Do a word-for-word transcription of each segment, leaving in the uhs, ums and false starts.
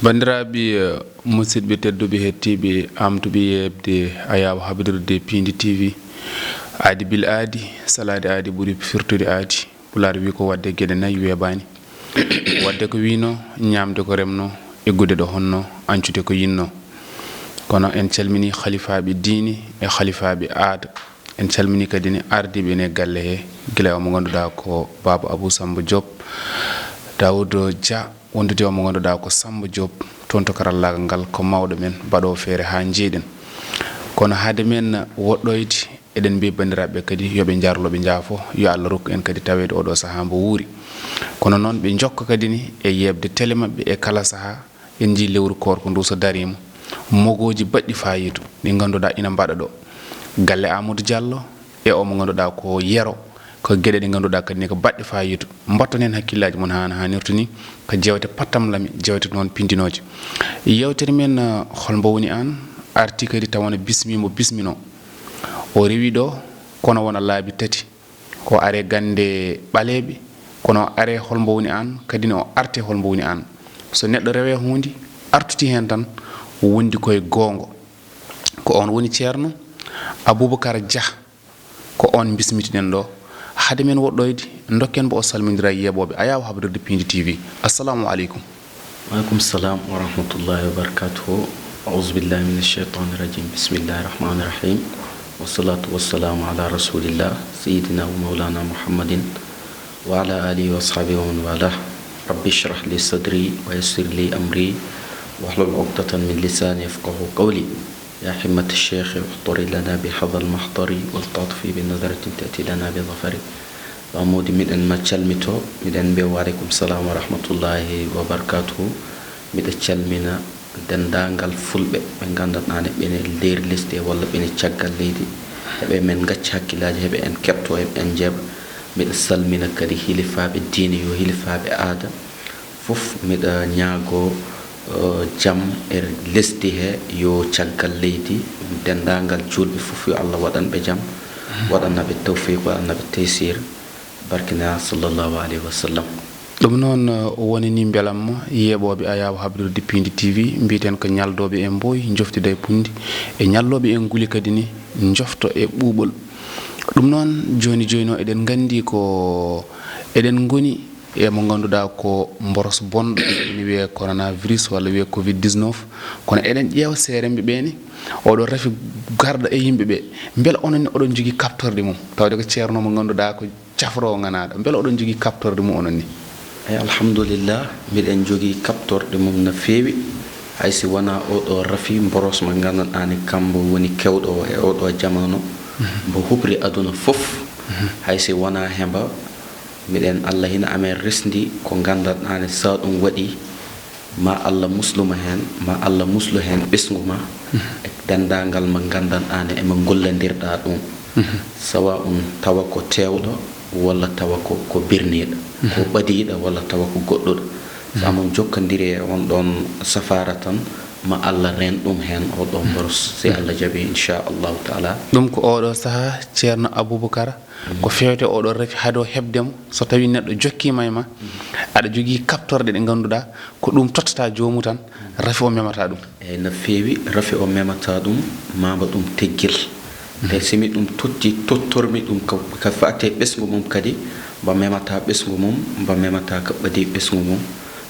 Banndiraaɓe, eh, musidɓe tedduɓe, hettiiɓe, amtuɓe yeeɓde Ayaawo Habrirde Piindi T V. Aadi bil aadi, salaade aadi ɓuri firtude aadi. Pulaar wi ko waɗde geɗe nayi weeɓaani. Waɗde ko wiynoo, ñaamde ko remnoo, eggude ɗo honnoo, añcude ko yinnoo. Kono en calminii halifaaɓe diine e halifaaɓe aada. En calminii kadi ne ardiiɓe ene galle he, gila e o mo ngannduɗaa ko Baaba Abou Samba Diop, Daouda Dia, wondude o mo ngannduɗaa ko Samba Diop, toon to karallaagal ngal ko mawɗo men, baɗoowo feere haa njeeɗen. Kono hade men woɗɗoyde, eɗen mbiya banndiraaɓe kadi yo ɓe njarlo, ɓe njaafo, yo Allah rokku en kadi taweede oɗo sahaa mbo wuuri. Kono noon ɓe njokka kadi ne e yeeɓde tele maɓɓe e kala sahaa, en njii lewru koor ko ndu so dariima, mogooji baɗɗi faayiidu ɗi ngannduɗaa ina mbaɗa ɗo. Galle Amadou Diallo e o mo ngannduɗaa ko Yero, ko geɗe ɗe ngannduɗaa kadi ne ko baɗɗe faayiidu. Mbatton heen hakkillaaji mon haa no haanirta ni, ko jeewte pattamlami, jeewte noon pindinooje. Yeewtere men, eh, hol mbo woni aan, arti kadi tawa no bismii mbo bisminoo. O rewi ɗo, kono wona laabi tati. O are gannde ɓaleeɓe, kono o are hol mbo woni aan, kadi ne o arte hol mbo woni aan. So neɗɗo rewe huunde, artuti heen tan, wondi koye goongo. Ko oon woni Ceerno Aboubacar Dia, ko oon mbismitiɗen ɗo. Hade men woɗɗoyde, ndokken mbo o salmindira e yeeɓooɓe Ayaawo Habrirde Piindi T V. Assalamu aleykum. Waaleykum salam wa rahmatullahi wa barakatuhu. Auzu billahi min ashaytani rajim. Bismillahi rahmani rahim. Wassalatu wassalamu ala rasulillah, sayyidina wa maulana Muhammadin wa ala alihi wa ashabihi wa man walah. Rabbi shrah li sadri wa yassir li amri wahlul uqdatan min lisani yafqahu qawli. Ya himmata sheikh, uhturi lana bi hadha al-mahdari wal tatfi bi nazaratin ta'ti lana bi zafari. Ba Modi, miɗen ma calmito, miɗen mbiya wa aleykum salam wa rahmatullahi wa barakatuhu. Miɗa calmina denndaangal fulɓe ɓe nganndanɗaa ne ɓene nder lesdi he walla ɓene caggal leydi. Heɓe men ngacca hakkillaaji, heɓe en keɓto, heɓe en njeeɓa. Miɗa salmina kadi hilifaaɓe diine, yo hilifaaɓe aada. Fof miɗa ñaago, eh, jam e lesdi he, yo caggal leydi, denndaangal juulɓe fof yo Allah waɗan ɓe jam, waɗana ɓe tawfiq, waɗana ɓe taysir, barkina sallallahu alayhi wa sallam. Ɗum noon, eh, o woni ni mbelamma yeeɓooɓe Ayaawo Habrirde Piindi T V, mbiyeten ko ñaldooɓe e mbooy, njoftida e punndi, e ñallooɓe e nguli kadi ni, njofto e ɓuuɓol. Ɗum noon, jooni jooni o eɗen nganndi ko eɗen ngoni e mo ngannduɗaa ko mboros bonɗo, ene wiyee coronavirus walla wiyee covid dix-neuf. Kono eɗen ƴeewa seeremɓe ɓe ne, oɗo rafi garɗo e yimɓe ɓe. Mbela onon ne oɗon njogii kaɓtorɗe mum? Tawde ko ceerno mo ngannduɗaa ko cafroowo ŋanaaɗo. Mbela oɗon njogii kaɓtorɗe mum onon ne? Eyi, alhamdulillah, miɗen njogii kaɓtorɗe mum no feewi. Hay si wonaa oɗo rafi mboros mo nganndanɗaa ne kambo woni keewɗo o e oɗo jamaanu. Mhm. Mbo hupri aduna fof. Mhm. Hay si wonaa hemba, miɗen, Allah hina amen resndi ko nganndanɗaa ne, so ɗum waɗi, ma Allah muslu ma heen, ma Allah muslu heen ɓesngu ma, mhm, e denndaangal mo nganndanɗaa ne, e mo ngollandirɗaa ɗum. Mhm. Sawa un tawa ko teewɗo, walla tawa ko, ko birniiɗo, ko, mhm, ɓadiiɗo, walla tawa ko goɗɗuɗo. So, mhm, amon jokkondiri e on ɗoon safaara tan, ma Allah reen ɗum heen, o ɗoon, mhm, mboros, si, mhm, Allah jaɓi, inchallahu taala. Ɗum ko oɗo sahaa, Ceerno Aboubacar, ko feewte oɗo rafi, hade o heɓde mo, so tawii neɗɗo jokkiima e ma, aɗa jogii kaɓtorɗe ɗe ngannduɗaa ko ɗum tottata joomu tan, rafi o memata ɗum. Eyi, no feewi, rafi o memata ɗum, mamba ɗum teggel. Mhm. Te si mi ɗum totti, tottormi ɗum ko, ko faate ɓesngu mum kadi, mba memata ɓesngu mum, mba memata ko ɓadii ɓesngu mum.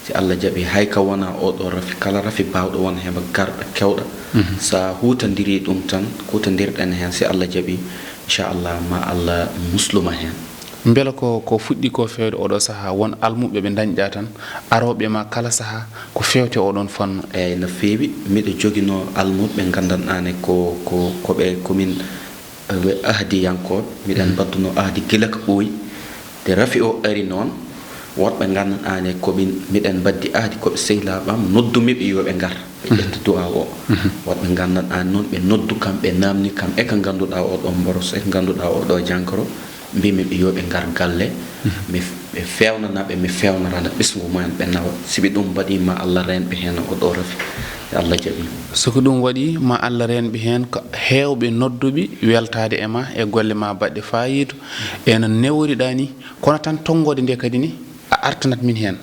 Si Allah jaɓi, hay ka wona oɗo rafi, kala rafi baawɗo won hemba garɗo keewɗo. Mhm. Sa huutondiri ɗum tan, kuutondirɗen heen, si Allah jaɓi, inchallah, ma Allah musluma heen. Mbela ko, ko fuɗɗi ko feewde oɗo sahaa, won almuɓɓe ɓe ndañɗa tan, arooɓe ma kala sahaa, ko feewte oɗon fannu? Eyi, no feewi. Miɗo joginoo almuɓɓe nganndanɗaa ne ko, ko, ko ɓe, ko min, eh, ahdiyankooɓe. Miɗen, mhm, mbaɗduno ahdi gila ko ɓooyi. Nde rafi o ari noon, woɗɓe nganndanɗaa ne ko min, miɗen mbaddi ahdi ko ɓe sehilaaɓe am, noddumi ɓe yo ɓe ngar, ɓe, mhm, ƴetta du'a o. Mhm. Woɗɓe nganndanɗaa noon, ɓe noddu kam, ɓe naamni kam e ko ngannduɗaa oɗo mboros, e ko ngannduɗaa oɗo jankoro, mbimi ɓe yo ɓe ngar galle, mhm, mi f-, ɓe feewnana ɓe, mi feewnarana ɓesngu mumen, ɓe nawa. Sibi ɗum mbaɗi ma Allah reen ɓe heen oɗo rafi. Allah jaɓi. So ko ɗum waɗi, ma Allah reenɓe heen ko heewɓe nodduɓe weltaade e ma e golle ma baɗɗe faayiidu, ena neworiɗaa ni, kono tan tonngoode nde kadi ni a artanat min heen.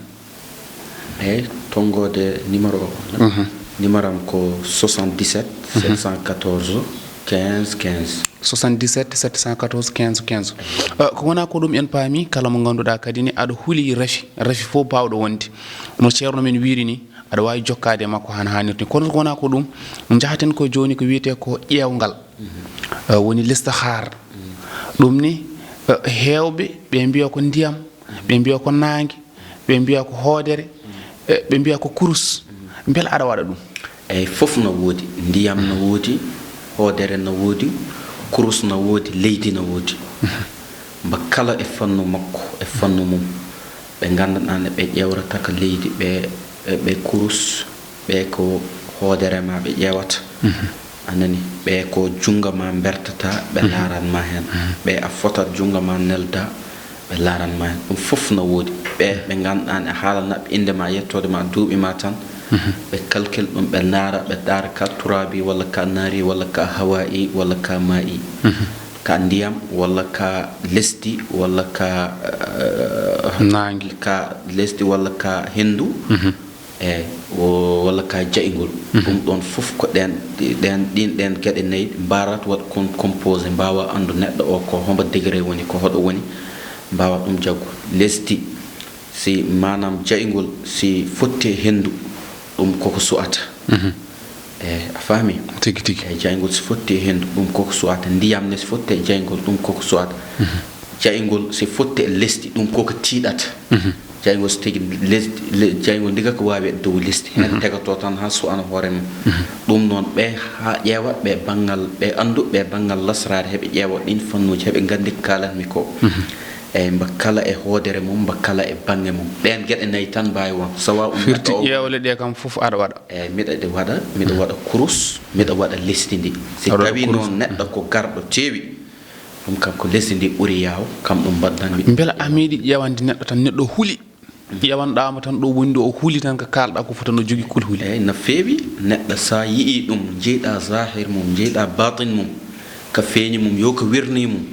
Eyi, tonngoode numéro o. Mhm. Numéro am ko soixante-dix-sept, mhm, sept cent quatorze, quinze, quinze. Soixante-dix-sept, sept cent quatorze, quinze, quinze. Eh, ko wonaa ko ɗum en paami, kala mo ngannduɗaa kadi ni aɗa huli rafi, rafi fof baawɗo wonde. No ceerno men wiiri ni, aɗa waawi jokkaade e makko han haanirta ni. Kono so wonaa ko ɗum, njahaten ko jooni ko wiyetee ko ƴeewngal. Mhm. Eh, woni listixaar. Mhm. Ɗum ni, eh, heewɓe ɓe mbiya ko ndiyam, ɓe mbiya ko naange, ɓe mbiya ko hoodere, eh, ɓe mbiya ko kurus. Mbela aɗa waɗa ɗum? Eyi, fof no woodi. Ndiyam no woodi, hoodere no woodi, kurus no woodi, leydi no woodi. Mba kala e fannu makko, e fannu mum. Ɓe nganndanɗaa ne ɓe ƴeewrata ko leydi, ɓe, ɓe kurus, ɓe ko hoodere ma ɓe ƴeewata. Mhm. A nani? Ɓe ko junngo ma mbertata, ɓe, mhm, laaran ma heen. Mhm. Ɓe a fotat junngo ma nelda, ɓe laaran ma heen. Ɗum fof no woodi. Ɓe, mhm, ɓe nganndanɗaa ne a haalanaa ɓe innde ma, yettoode ma, duuɓi ma tan. Mhm. Ɓe calcul ɗum, ɓe ndaara, ɓe ndaara ka turaabi, walla ka naari, walla ka hawaa'i, walla ka maa'i. Mhm. Ka ndiyam, walla ka lesdi, walla ka, eh, naange, ka lesdi, walla ka henndu. Mhm. Eyi, o, walla ka jayngol. Mhm. Ɗum ɗoon fof ko ɗeen, ɗeen, ɗiin, ɗeen geɗe nayi mbarat waɗ kon composé, mbaawa anndu neɗɗo o ko hombo degré woni, ko hoɗo woni, mbaawa ɗum jaggu. Lesdi, si maanaam jayngol, si fotti e henndu, ɗum koko su'ata. Mhm. Eyi, a faami? Tigi, tigi. Eyi, jayngol si fotti e henndu, ɗum koko su'ata. Ndiyam ne si fotti e jayngol, ɗum koko su'ata. Mhm. Jayngol si fotti e lesdi, ɗum koko tiiɗata. Mhm. Jayngol so tigi lesdi, le-, jayngol ndiga ko waawi e dow lesdi. Heen, mhm, tegatoo tan haa su'ana hoore mum. Mhm. Ɗum noon, ɓe haa ƴeewa, ɓe banngal, ɓe anndu, ɓe banngal lasraare, heɓe ƴeewa ɗiin fannuuji, heɓe nganndi ko kaalatmi ko. Mhm. Eyi, mba kala e hoodere mum, mba kala e bannge mum. Ɗeen geɗe nayi tan mbaawi won. Sawa um firti neɗɗo o ƴeewle ɗe kam fof aɗa waɗa. Eyi, miɗa ɗe waɗa, miɗa, mhm, waɗa kurus, miɗa waɗa lesdi ndi. Si aɗa waɗa tawii kurus, noon neɗɗo ko garɗo teewi, ɗum kam ko lesdi ndi ɓuri yaaw, kam ɗum mbaɗdanmi. Mbela a meeɗi ƴeewande neɗɗo tan, neɗɗo huli? Ƴeewanɗaa mo tan ɗo woni ɗo, o huli tan ko kaalɗaa ko fof tan, o jogii kulhuli. Eyi, no feewi. Neɗɗo so a yiyii ɗum, njiyɗaa zahir mum, njiyɗaa batin mum, ko feeñi mum, yo ko wirnii mum,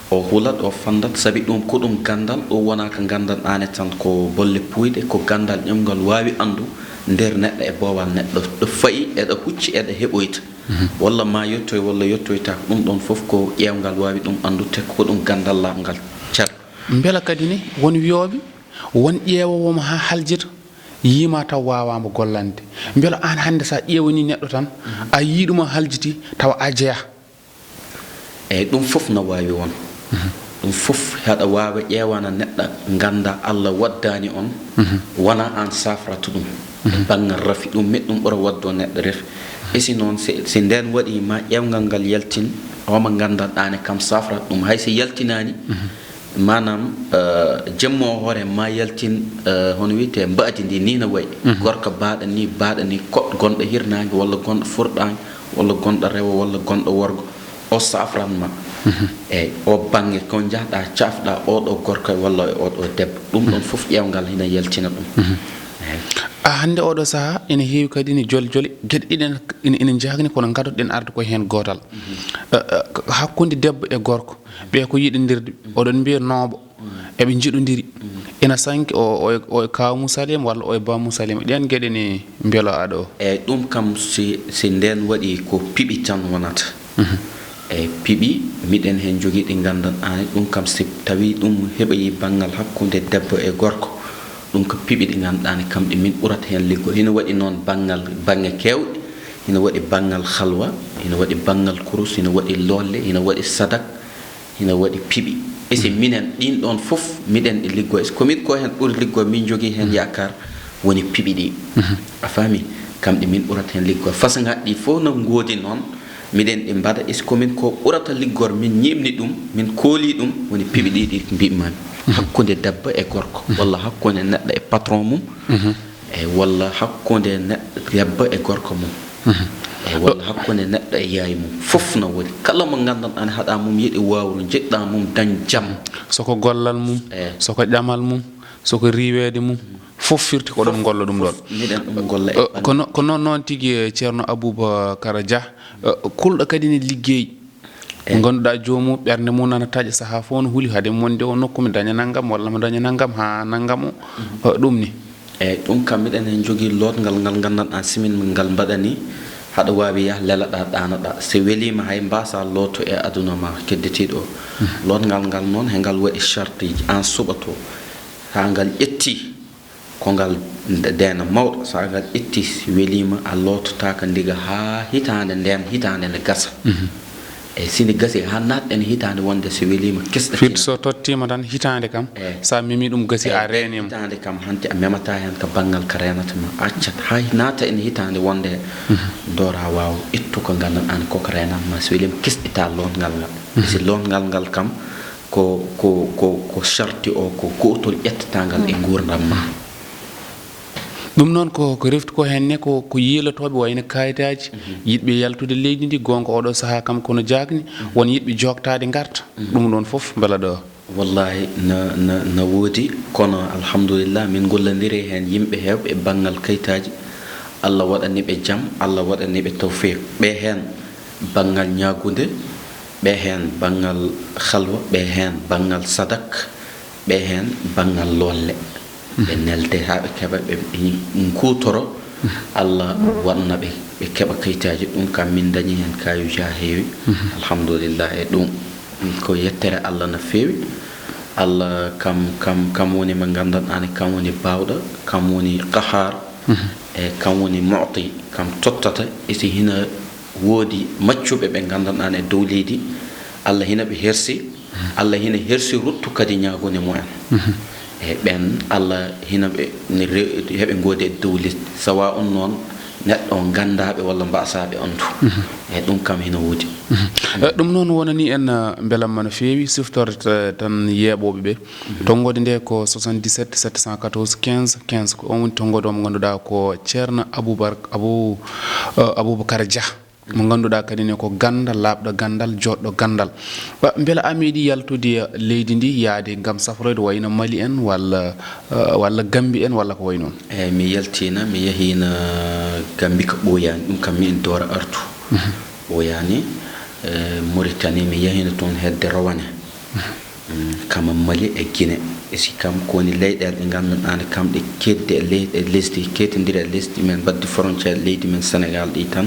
o hulat, o fanndat, sabi ɗum ko ɗum ganndal, ɗum wonaa ko nganndanɗaa ne tan, ko bolle puuyɗe, ko ganndal ƴamngal waawi anndu nder neɗɗo e boowal neɗɗo, ɗo fayi, eɗo hucci, eɗo heɓoyta. Mhm. Walla ma yettoy, walla yettoytaako, ɗum ɗoon fof ko ƴeewngal waawi ɗum anndude, ko ɗum ganndal laaɓngal cer. Mbela kadi ne won wiyooɓe, won ƴeewoowo mo haa haljita, yiima taw waawaama gollande. Mbela aan hannde so a ƴeewanii neɗɗo tan, mhm, a yii ɗum a haljiti, tawa a jeyaa? Eyi, ɗum fof no waawi won. Mhm. Ɗum fof haɗa waawa ƴeewana neɗɗo ngannda Allah waddaani on, mhm, wona aan safrata ɗum. Mhm. Banngal rafi ɗum, miɗ ɗum ɓura waddoo neɗɗo rafi. E si noon, si, si ndeen waɗi ma ƴeewngal ngal yaltin, o mo nganndanɗaa ne kam safrata ɗum, hay si yaltinaani, mhm, maanaam, eh, jemmo o hoore ma yaltin, eh, hono wiyetee mbaadi ndi, nii no wayi. Mhm. Gorko baaɗo nii, baaɗo nii, koɗ-, gonɗo hirnaange walla gonɗo furɗaange, walla gonɗo rewo, walla gonɗo worgo, o safran ma. Mhm. Eyi, o bannge ko njahɗaa, cafɗaa oɗo gorko walla e oɗo debbo. Ɗum ɗoon, mhm, fof ƴeewngal hina yaltina ɗum. Mhm. Eyi. A, hannde oɗo sahaa ina heewi kadi ne jole jole, geɗe ɗiɗen ina, ina njahni, kono ngadoɗen arde ko heen gootal. Mhm. Eh, eh, hakkunde debbo e gorko, ɓe ko yiɗondirde, oɗon mbiya nooɓo, mm, eɓe njiɗondiri. Mm. Ina sanki o, o, o e kaaw mum Salim walla o e baam mum Salim. Ɗeen geɗe ne mbelo aɗo? Eyi, ɗum kam si, si ndeen waɗi ko piɓi tan wonata. Mhm. Eyi, piɓi, miɗen heen jogii ɗi nganndanɗaani. Ɗum kam si tawii ɗum heɓoyi banngal hakkunde debbo e gorko, ɗum ko piɓi ɗi nganndanɗaani kam ɗi min ɓurata heen liggol. Hino waɗi noon banngal, bannge keewɗi. Hino waɗi banngal halwa, hino waɗi banngal kurus, hino waɗi loolle, hino waɗi sadak, hino waɗi piɓi. E si, mhm, minen ɗiin ɗoon fof, miɗen ɗi liggoo. E si ko min ko heen ɓuri liggoo, min njogii heen, mhm, yaakaar, woni piɓi ɗi. Mhm. A faami? Kam ɗi min ɓurata heen liggoo. Façon ngaji ɗi fof no ngoodi noon, miɗen ɗi mbaɗa. E si ko min ko ɓurata liggor, min ñiiɓni ɗum, min kooli ɗum, woni piɓi ɗi, ɗi mbiɗ-maa. Mhm. Hakkunde debbo e gorko, mhm, walla hakkunde neɗɗo e patron mum. Mhm. Eyi, walla hakkunde neɗɗo debbo e gorko mum. Mhm. Eyi, walla hakkunde neɗɗo e yaay mum. Fof no woodi. Kala mo nganndanɗaa ne haɗa mum yiɗi wawru, njiɗɗaa mum dañ jam. So ko gollal mum, eyi, so ko ƴamal mum, so ko riiweede mum, fof firti ko oɗon ngolla ɗum ɗon. Miɗen ɗum ngolla e Eh, bannge. Kono ko noon noon tigi, eh, Ceerno Aboubacar Dia, eh, kulɗo kadi ne liggey. Mo ngannduɗaa joomum ɓernde mum nana taƴa sahaa fof no huli hade mi wonde o nokku mi daña nanngam walla mi daña nanngam haa nanngam o, eh, ɗum ni. Eeyi, ɗum kam miɗen heen njogii lootngal ngal nganndan-ɗaa simin ngal mbaɗanii haɗa waawi yah lelaɗaa ɗaanaɗaa. So weliima hay mbaasaa looto e aduna ma kedditiiɗo o. Lootngal ngal noon he ngal waɗi chartiiji aan suɓatoo haa ngal ƴettii ko ngal nde- ndeena mawɗo. So a ngal ƴettii weliima a loototaaka ndiga haa hitaande ndeen hitaande nde gasa. Eeyi, si nde gasii haa naatɗen hitaande wonde so weliima kesɗa. Firti so tottiima tan hitaande kam, eeyi, so a memii ɗum gasii a reeniima. Hitaande kam hanti a memataa heen ka banngal ka reenata ma, a accat haa naata en hitaande wonde ndooraa waaw ittu ko nganndan-ɗaa ne koko reenata ma, so weliima kesɗitaa lootngal ngal. Si lootngal ngal kam ko ko ko ko charti o ko gootol ƴettataa ngal e nguurndam ma. Ɗum noon ko ko refti ko heen ne ko ko yiilotooɓe wayno kaayitaaji yiɗɓe yaltude leydi ndi goonga oɗo sahaa kam kono jaakni won yiɗɓe jooktaade ngarta. Ɗum ɗoon fof mbela ɗo. Wallaahi na na na woodi, kono alhamdulillah min ngollandiri heen yimɓe heewɓe e banngal kayitaaji. Allah waɗani ɓe jam, Allah waɗani ɓe tawfiq. Ɓe heen banngal ñaagunde, ɓe heen banngal halwa, ɓe heen banngal sadak, ɓe heen banngal loolle. Ɓe nelde haa ɓe keɓa, ɓe kuutoro. Allah waɗna ɓe ɓe keɓa kayitaaji. Ɗum kam min dañi heen kaayuuji haa heewi. Alhamdulillah e ɗum ko yettere Allah no feewi. Allah kam kam kam woni mo nganndan-ɗaa ne kam woni baawɗo, kam woni qahaar, e kam woni mu'ti, kam tottata. E si hina woodi maccuɓe ɓe nganndan-ɗaa ne e dow leydi, Allah hina ɓe hersi, Allah hina hersi ruttu kadi ñaagunde mumen. E ɓeen Allah hina ɓe ne re- heɓe ngoodi e dow lesdi, sawa on noon neɗɗo o ganndaaɓe walla mbaasaaɓe on du. E ɗum kam hina woodi. Eh, ɗum noon wonani en, eh, mbelamma no feewi siftorde ta- tan yeeɓooɓe ɓe. Tonngoode nde ko soixante-dix-sept sept cent quatorze quinze quinze, ko on woni tonngoode o mo ngannduɗaa ko Ceerno Aboubar- Abou- eh, Aboubacar Dia. Mo ngannduɗaa kadi ne ko ganndal laaɓɗo ganndal joɗɗo ganndal. Wa- mbela a meeɗi yaltude leydi ndi yaade ngam safroyde wayno Mali en walla, eh, walla Gambi en walla ko wayi noon? Eeyi, mi yaltiino, mi yahiino Gambi ko ɓooyaani, ɗum kam miin doora artu. Ɓooyaani, eh, Mauritanie, mi yahiino toon hedde rowane. Mm, kama Mali e Guinée. E si kam ko woni leyɗeele ɗe ngannduɗaa ne kam ɗe keedde e ley- e lesdi, keetondiri e lesdi men, mbaɗdi frontière leydi men Sénégal ɗi tan,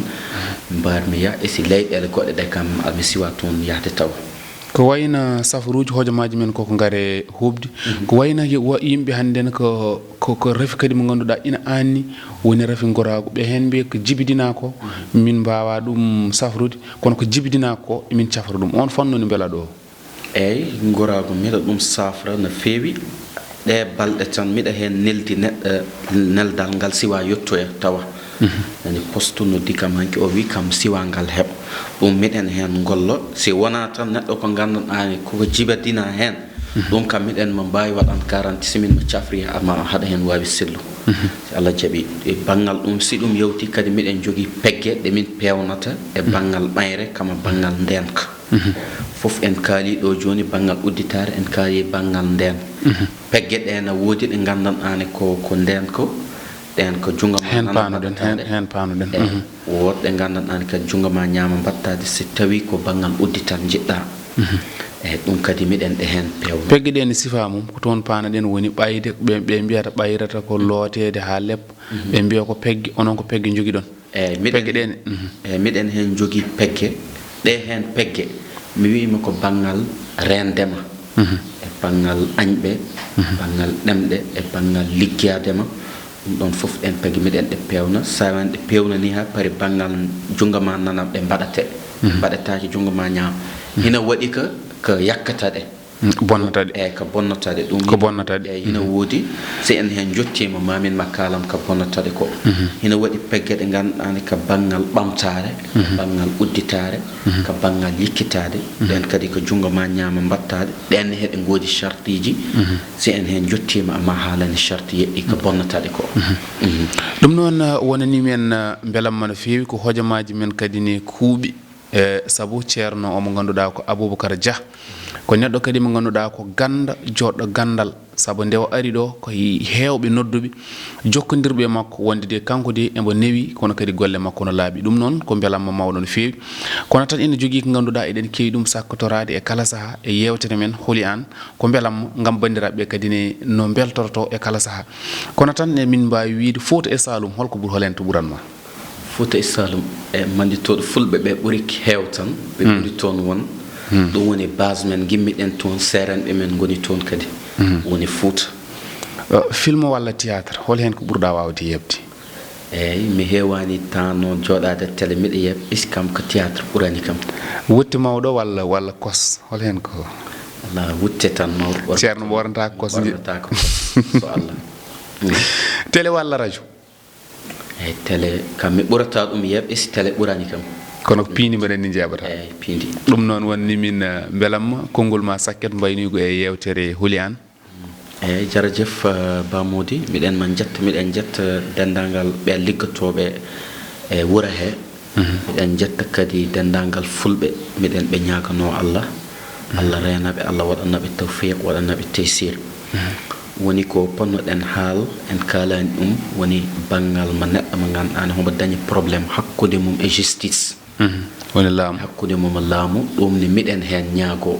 mbaarmi yah. E si leyɗeele goɗɗe ɗe kam, mi siwa toon yahde tawa. Ko wayno safaruuji hojomaaji men koko ngare huuɓde. Ko wayno yo- wa- yimɓe hannde ne ko ko ko rafi kadi mo ngannduɗaa ina aanni woni rafi ngoraagu. Ɓe heen mbiya ko jibidinaa ko, min mbaawaa ɗum safrude, kono ko jibidinaa ko, emin cafra ɗum. On fannu ne mbela ɗo? Eeyi, ngoraagu miɗa ɗum safra no feewi. Ɗee balɗe tan miɗa heen neldi neɗɗo, neldal ngal siwa yettoya tawa. Nani poste noddi kam hanki o wi kam siwa ngal heɓa. Ɗum miɗen heen ngollo. Si wonaa tan neɗɗo ko nganndanɗaa ni koko jibadinaa heen, ɗum kam miɗen mo mbaawi waɗan garanti si min mo cafri ma haɗa heen waawi sellu. Si Allah jaɓi e banngal ɗum, si ɗum yawti kadi miɗen njogii pegge ɗe min peewnata e banngal ɓayre kama banngal ndeenka. Fof en kaali ɗo jooni banngal udditaare, en kaali banngal ndeen. Pegge ɗe na woodi ɗe nganndanɗaa ne ko ko ndeen ko ɗeen ko junngo ma heen nana paanoɗen heen mbaɗataade. Heen paanoɗen. Eyi, woodɓe nganndanɗaa ne kadi junngo ma ñaama mbaɗtaade si tawii ko banngal uddital njiɗɗaa. Eyi, ɗum kadi miɗen ɗe heen peewno. Pegge ɗe ne sifaa mum ko toon paanoɗen woni ɓayde ɓe ɓe mbiyata ɓayrata ko looteede haa leppa. Ɓe mbiya ko pegge onon ko pegge njogiɗon. Eyi, miɗen- Pegge ɗe ne. Eyi, miɗen heen njogii pegge. Ɗe heen pegge mi wiima ko banngal reendema, e banngal añɓe, banngal ɗemɗe, e banngal liggeyaadema. Ɗum ɗoon fof ɗeen pegge miɗen ɗe peewna. So won ɗe peewna ni haa pari banngal junngo ma nana ɗe mbaɗate. Ɗe mbaɗataake junngo ma ñaama. Hina waɗi ko ko yakkata ɗe. Bonnata ɗe. Eyi, ko bonnata ɗe ɗum. Ko bonnata ɗe. Eyi, hina woodi. Si en heen njottiima ma min ma kaalam ko bonnata ɗe ko. Hina waɗi pegge ɗe ngannduɗaa ne ka banngal ɓamtaare, ka banngal udditaare, ka banngal yikkitaade. Ɗeen kadi ko junngo ma ñaama mbaɗtaade. Ɗeen ne heɗe ngoodi chartiiji. Si en heen njottiima ma haalani charti yeɗɗi ko bonnata ɗe ko. Ɗum noon, eh, wonani men, eh, mbelamma no feewi ko hojomaaji men kadi ne kuuɓi. E sabu ceerno o mo ngannduɗaa ko Aboubacar Dia, ko neɗɗo kadi mo ngannduɗaa ko gannda joɗɗo ganndal. Sabu nde o ari ɗo, ko he-, heewɓe nodduɓe, jokkondirɓe e makko, wonde de kanko de emo newi, kono kadi golle makko no laaɓi. Ɗum noon ko mbelamma mawɗo no feewi. Kono tan ina jogii ko ngannduɗaa eɗen keewi ɗum sakkotoraade e kala sahaa e yeewtere men Holi Aan, ko mbelamma ngam banndiraaɓe kadi ne no mbeltorto e kala sahaa. Kono tan emin mbaawi wiyde Fuuta e Saalum, holko ɓur-, hol heen to ɓuranma? Fuuta e Saalum, e mannditooɗo fulɓe ɓe ɓuri heew tan, ɓe ɓuri toon won. Ɗum woni base men, ngimmiɗen toon, seeranɓe men ngoni toon kadi. Woni Fuuta. Uh, film walla théâtre, hol heen ko ɓurɗaa waawde yeeɓde? Eeyi, mi heewaani tan noon jooɗaade télé miɗo yeeɓ, isi kam ko théâtre ɓurani kam. Wutte mawɗo walla, walla kos, hol heen ko? Alaa, wutte tan mawɗo. Ceerno ɓoornata kos, ɓoornata ko kos, so Allah. Télé walla rajo? Eeyi, télé kam mi ɓurata ɗum yeeɓde, si télé ɓurani kam. Kono ko piindi mbaɗen ni njeeɓata? Eeyi, piindi. Ɗum noon wonni min, eh, mbelamma konngol ma sakket mbaynoygo e yeewtere Holi Aan. Eeyi, jarajef, eh, Ba Mody, miɗen ma njetta, miɗen njetta denndaangal ɓe liggotooɓe e wuro he. Miɗen njetta kadi denndaangal fulɓe, miɗen ɓe ñaaganoo Allah. Allah reena ɓe, Allah waɗana ɓe tawfiq, waɗana ɓe teysir. Woni ko ponnoɗen haal, en kaalani ɗum, woni banngal mo neɗɗo mo ngannduɗaa ne homo dañi problème hakkunde mum e justice. Woni laamu. Hakkunde mum e laamu, ɗum ne miɗen heen ñaagoo.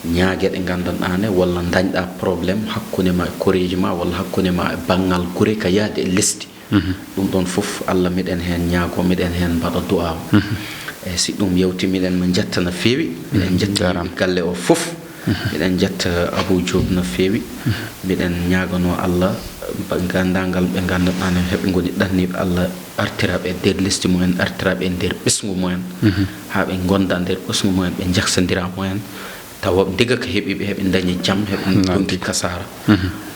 Ñaage ɗe nganndanɗaa ne, walla dañɗaa problème hakkunde ma e koreeji ma, walla hakkunde ma e banngal gure ka yahde e lesdi. Ɗum ɗoon fof, Allah, miɗen heen ñaagoo, miɗen heen mbaɗa du'aaw. E si ɗum yawti, miɗen mo njetta no feewi, miɗen njetta yimɓe galle o fof. Miɗen njetta Abou Diop no feewi. Miɗen ñaaganoo Allah, ba-, nganndaangal ɓe nganndanɗaa ne heɓe ngoni ɗanniiɓe, Allah artira ɓe e nder lesdi mumen, artira ɓe e nder ɓesngu mumen, haa ɓe ngonda nder ɓesngu mumen, ɓe njaksondira mumen. Tawa ndiga ko heɓi ɓe, heɓe ndañi jam, heɓe ndonki kasaara.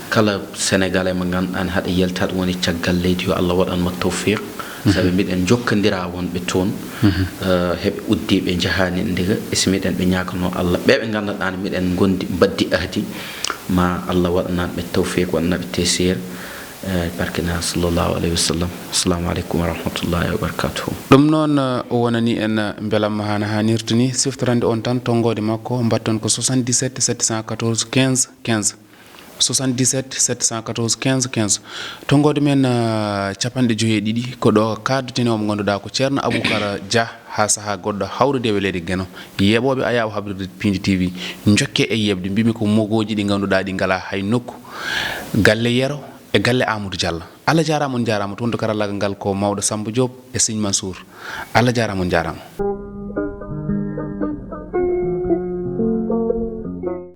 Kala Sénégalais mo ngannduɗaa ne haɗa yalti, haɗa woni caggal leydi, yo Allah waɗan mo tawfiq. Sabi miɗen njokkondira wonɓe toon, eh, heɓe uddi ɓe njahaani ndiga, e si miɗen ɓe ñaaganoo Allah. Ɓe ɓe ngannduɗaa ne miɗen ngondi, mbaddi ahdi, ma Allah waɗanan ɓe tawfiq, waɗana ɓe teysir. Eh, barkina sallallahu alayhi wa sallam. Assalamu aleykum wa rahmatullahi wa barakatuhu. Ɗum noon, eh, o wonani en, eh, mbelamma hana hanirta ni. Siftorande on tan, tonngoode makko mbatton ko soixante-dix-sept sept cent quatorze quinze quinze. Soixante-dix-sept sept cent quatorze quinze quinze. Tonngoode men, eh, capanɗe joyi e ɗiɗi, ko ɗo kaadoteni o mo ngannduɗaa ko Ceerno Aboubacar Dia, haa sahaa goɗɗo hawrude e weleede Geno. Yeeɓooɓe Ayaawo Habrirde Piindi T V, njokke e yeeɓde, mbimi ko mogooji ɗi ngannduɗaa ɗi ngalaa hay nokku. Galle Yero e galle Amadou Diallo. Allah jaaraama, on njaaraama. To wonto karallaagal ngal ko mawɗo Samba Diop e Signe Mansour. Allah jaaraama, on njaaraama.